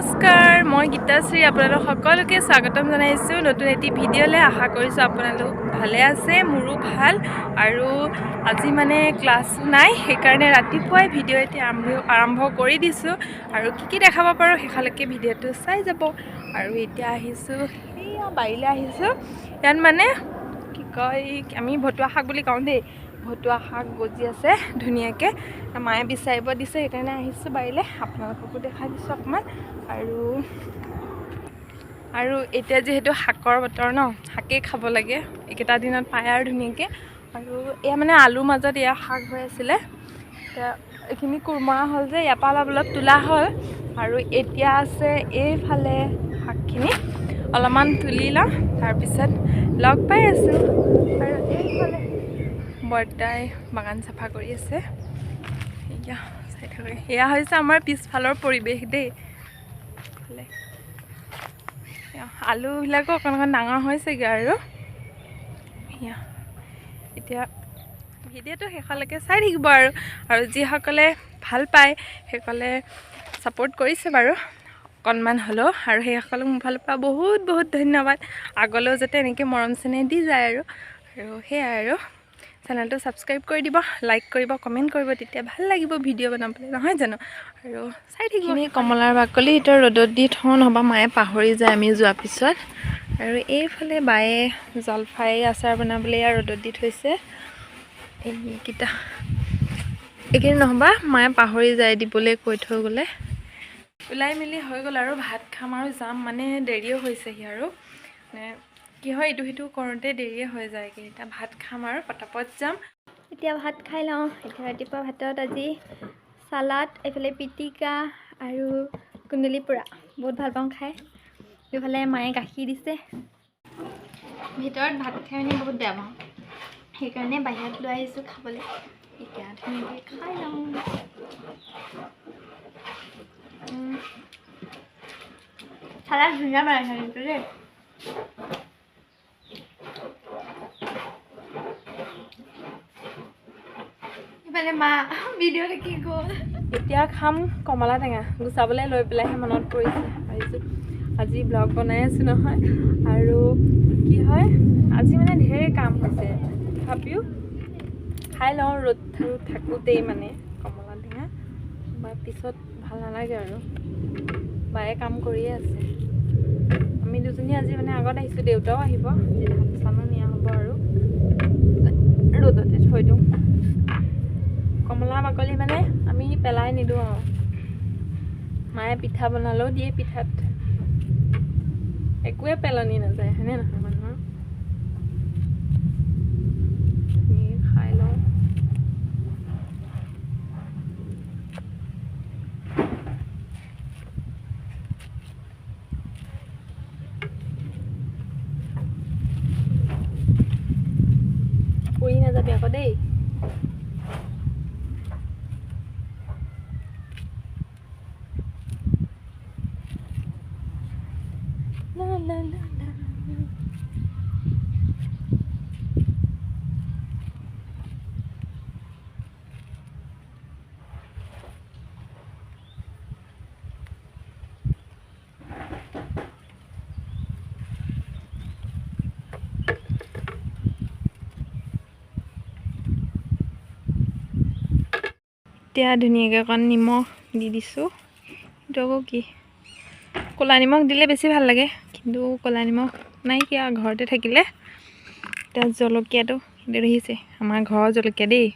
নমস্কাৰ, মই গীতাশ্ৰী আপোনালোক সকলোকে স্বাগতম জনাইছোঁ নতুন এটি ভিডিঅ'লৈ। আশা কৰিছোঁ আপোনালোক ভালে আছে, মোৰো ভাল। আৰু আজি মানে ক্লাছ নাই, সেইকাৰণে ৰাতিপুৱাই ভিডিঅ' এটি আৰম্ভ আৰম্ভ কৰি দিছোঁ। আৰু কি কি দেখাব পাৰোঁ, শেষলৈকে ভিডিঅ'টো চাই যাব। আৰু এতিয়া আহিছোঁ, সেয়া বাৰীলৈ আহিছোঁ। ইয়াত মানে কি কয়, আমি ভতুৱা শাক বুলি কওঁ দেই। ভতুৱা শাক গজি আছে ধুনীয়াকৈ, মায়ে বিচাৰিব দিছে, সেইকাৰণে আহিছোঁ বাৰীলৈ। আপোনালোককো দেখাই দিছোঁ অকণমান। আৰু আৰু এতিয়া যিহেতু শাকৰ বতৰ ন, শাকেই খাব লাগে এইকেইটা দিনত পায় আৰু ধুনীয়াকৈ। আৰু এয়া মানে আলুৰ মাজত এয়া শাক হৈ আছিলে। এতিয়া এইখিনি কোৰমৰা হ'ল যে, ইয়াৰ পৰা অলপ অলপ তোলা হ'ল। আৰু এতিয়া আছে এইফালে শাকখিনি, অলপমান তুলি লওঁ, তাৰপিছত লগ পাই আছোঁ। আৰু এইফালে বৰ্তাই বাগান চাফা কৰি আছে, এয়া চাই থাকে। এয়া হৈছে আমাৰ পিছফালৰ পৰিৱেশ দেই। ফালে আলুবিলাকো অকণ অকণ ডাঙৰ হৈছেগৈ। আৰু এয়া এতিয়া ভিডিঅ'টো শেষলৈকে চাই থাকিব। আৰু আৰু যিসকলে ভাল পায়, সেইসকলে ছাপোৰ্ট কৰিছে বাৰু অকণমান হ'লেও, আৰু সেইসকলক মোৰ ফালৰ পৰা বহুত বহুত ধন্যবাদ। আগলৈও যাতে এনেকৈ মৰম চেনেহ দি যায়। আৰু আৰু সেয়াই, আৰু চেনেলটো ছাবস্ক্ৰাইব কৰি দিব, লাইক কৰিব, কমেণ্ট কৰিব, তেতিয়া ভাল লাগিব ভিডিঅ' বনাবলৈ, নহয় জানো? আৰু চাই থাকিব। কমলাৰ বাকলি এতিয়া ৰ'দত দি থওঁ, নহ'বা মায়ে পাহৰি যায় আমি যোৱাৰ পিছত। আৰু এইফালে বায়ে জলফাই আচাৰ বনাবলৈ এয়া ৰ'দত দি থৈছে এইকেইটা। এইখিনি নহ'বা মায়ে পাহৰি যায় দিবলৈ কৈ থৈ গ'লে। ওলাই মেলি হৈ গ'ল আৰু ভাত খাম আৰু যাম, মানে দেৰিও হৈছেহি। আৰু মানে কি হয়, ইটো সিটো কৰোঁতে দেৰিয়ে হৈ যায়গৈ। এতিয়া ভাত খাম আৰু পটাপট যাম। এতিয়া ভাত খাই লওঁ। এতিয়া ৰাতিপুৱা ভাতত আজি চালাড, এইফালে পিটিকা আৰু কুন্দুলি পোৰা, বহুত ভাল পাওঁ খাই। এইফালে মায়ে গাখীৰ দিছে। ভিতৰত ভাত খাই মানে বহুত বেয়া পাওঁ, সেইকাৰণে বাহিৰত লৈ আহিছোঁ খাবলৈ। এতিয়া ধুনীয়াকৈ খাই লওঁ। চালাড ধুনীয়া বনাইছে কিন্তু দেই। ইফালে মা ভিডিঅ' দেখি গ'ল। এতিয়া খাম কমলা টেঙা, গুচাবলৈ লৈ পেলাইহে মনত পৰিছে। ভাবিছোঁ আজি ব্লগ বনাই আছোঁ নহয়। আৰু কি হয়, আজি মানে ঢেৰ কাম হৈছে, তথাপিও খাই লওঁ ৰ'দ থাকোঁতেই মানে কমলা টেঙা, বা পিছত ভাল নালাগে। আৰু বায়ে কাম কৰিয়ে আছে। আমি দুজনী আজি মানে আগত আহিছোঁ, দেউতাও আহিব, আজি ধান চানো নিয়া হ'ব। আৰু ৰ'দতে থৈ দিওঁ। কমলা বাকলি মানে আমি পেলাই নিদিওঁ আৰু মায়ে পিঠা বনালেও দিয়ে পিঠাত, একোৱে পেলনি নাযায়, হয়নে নহয় মানুহৰ? ধুনীয়াকৈ খাই লওঁ। পুৰি নাযাবি আকৌ দেই। লা লা লা লা। এতিয়া ধুনীয়াকৈ অকণ নিমখ দি দিছোঁ। এইটো আকৌ কি, ক'লা নিমখ দিলে বেছি ভাল লাগে, কিন্তু ক'লা নিমখ নাইকিয়া ঘৰতে থাকিলে। এতিয়া জলকীয়াটো দেখিছে, আমাৰ ঘৰৰ জলকীয়া দেই,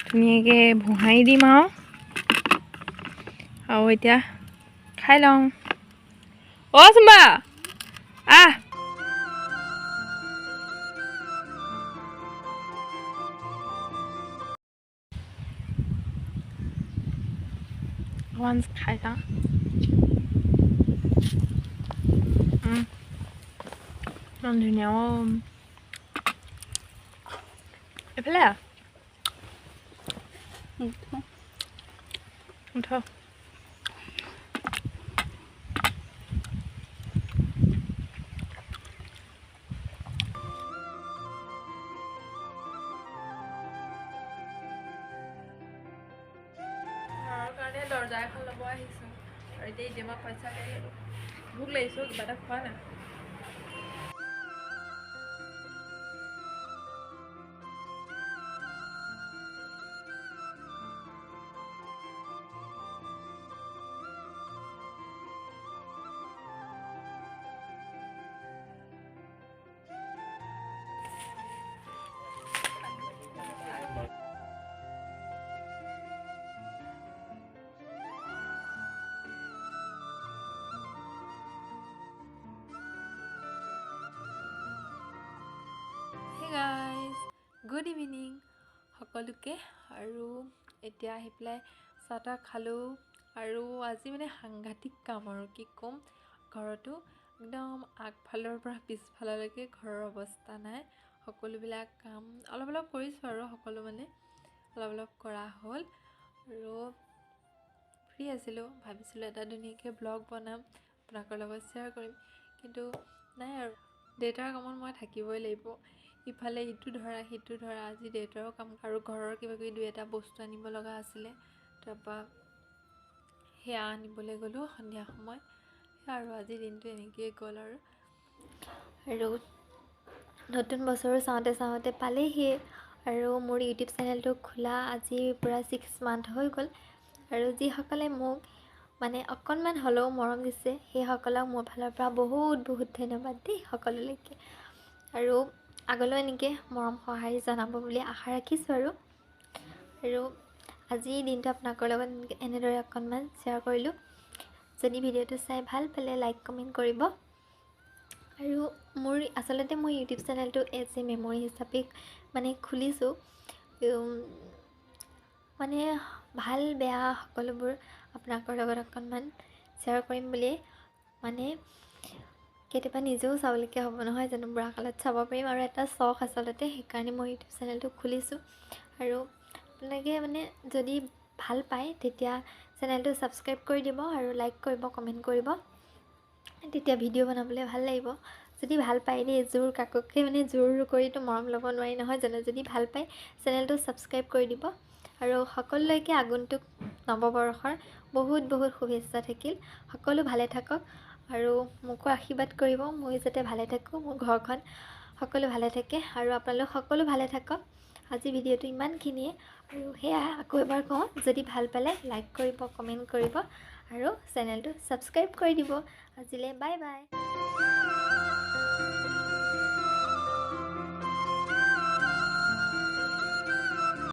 ধুনীয়াকৈ ভোহাৰি দিম। আৰু আৰু এতিয়া খাই লওঁ। অ' চুম্বা, আহ। অকণমান খাই চাওঁ। ইমান ধুনীয়া অ'। এইফালে আহ। উঠ। ঘৰৰ কাৰণে দৰ্জা এখন ল'ব আহিছোঁ। আৰু এতিয়া এতিয়া মই পইচা লৈ ল'লোঁ, ভোক লাগিছোঁ, কিবা এটা খোৱা নাই। হে গাইজ, গুড ইভিনিং সকলোকে। আৰু এতিয়া আহি পেলাই চাহ তাহ খালোঁ। আৰু আজি মানে সাংঘাতিক কাম আৰু কি ক'ম, ঘৰতো একদম আগফালৰ পৰা পিছফাললৈকে ঘৰৰ অৱস্থা নাই। সকলোবিলাক কাম অলপ অলপ কৰিছোঁ আৰু সকলো মানে অলপ অলপ কৰা হ'ল। আৰু ফ্ৰী আছিলোঁ, ভাবিছিলোঁ এটা ধুনীয়াকৈ ব্লগ বনাম, আপোনালোকৰ লগত শ্বেয়াৰ কৰিম, কিন্তু নাই আৰু দেউতাৰ কামত মই থাকিবই লাগিব। ইফালে ইটো ধৰা সিটো ধৰা, আজি দেউতাৰো কাম আৰু ঘৰৰ কিবা কিবি দুই এটা বস্তু আনিব লগা আছিলে, তাৰপৰা সেয়া আনিবলৈ গ'লোঁ সন্ধিয়া সময়ত। সেয়া আৰু আজিৰ দিনটো এনেকৈয়ে গ'ল। আৰু আৰু নতুন বছৰো চাওঁতে চাওঁতে পালেহিয়ে। আৰু মোৰ ইউটিউব চেনেলটো খোলা আজি পূৰা 6 মান্থ হৈ গ'ল। আৰু যিসকলে মোক মানে অকণমান হ'লেও মৰম দিছে, সেইসকলক মোৰ ফালৰ পৰা বহুত বহুত ধন্যবাদ দেই সকলোলৈকে। আৰু আগলৈও এনেকৈ মৰম সঁহাৰি জনাব বুলি আশা ৰাখিছোঁ। আৰু আৰু আজিৰ দিনটো আপোনালোকৰ লগত এনেদৰে অকণমান শ্বেয়াৰ কৰিলোঁ। যদি ভিডিঅ'টো চাই ভাল পালে লাইক কমেণ্ট কৰিব। আৰু মোৰ আচলতে মই ইউটিউব চেনেলটো এজ এ মেমৰি হিচাপে মানে খুলিছোঁ, মানে ভাল বেয়া সকলোবোৰ আপোনালোকৰ লগত অকণমান শ্বেয়াৰ কৰিম বুলিয়ে, মানে কেতিয়াবা নিজেও চাবলগীয়া হ'ব নহয় জানো, বুঢ়া কালত চাব পাৰিম। আৰু এটা চখ আচলতে, সেইকাৰণে মই ইউটিউব চেনেলটো খুলিছোঁ। আৰু আপোনালোকে মানে যদি ভাল পায় তেতিয়া চেনেলটো ছাবস্ক্ৰাইব কৰি দিব আৰু লাইক কৰিব, কমেণ্ট কৰিব, তেতিয়া ভিডিঅ' বনাবলৈ ভাল লাগিব। যদি ভাল পায় দেই, জোৰ কাককে মানে জোৰ কৰিতো মৰম ল'ব নোৱাৰি নহয় জানো। যদি ভাল পায় চেনেলটো ছাবস্ক্ৰাইব কৰি দিব। আৰু সকলোলৈকে আগন্তুক নৱবৰ্ষৰ বহুত বহুত শুভেচ্ছা থাকিল। সকলো ভালে থাকক আৰু মোকো আশীৰ্বাদ কৰিব, মই যাতে ভালে থাকোঁ, মোৰ ঘৰখন সকলো ভালে থাকে আৰু আপোনালোক সকলো ভালে থাকক। আজি ভিডিঅ'টো ইমানখিনিয়ে। আৰু সেয়া আকৌ এবাৰ কওঁ, যদি ভাল পালে লাইক কৰিব, কমেণ্ট কৰিব আৰু চেনেলটো ছাবস্ক্ৰাইব কৰি দিব। আজিলৈ বাই বাই।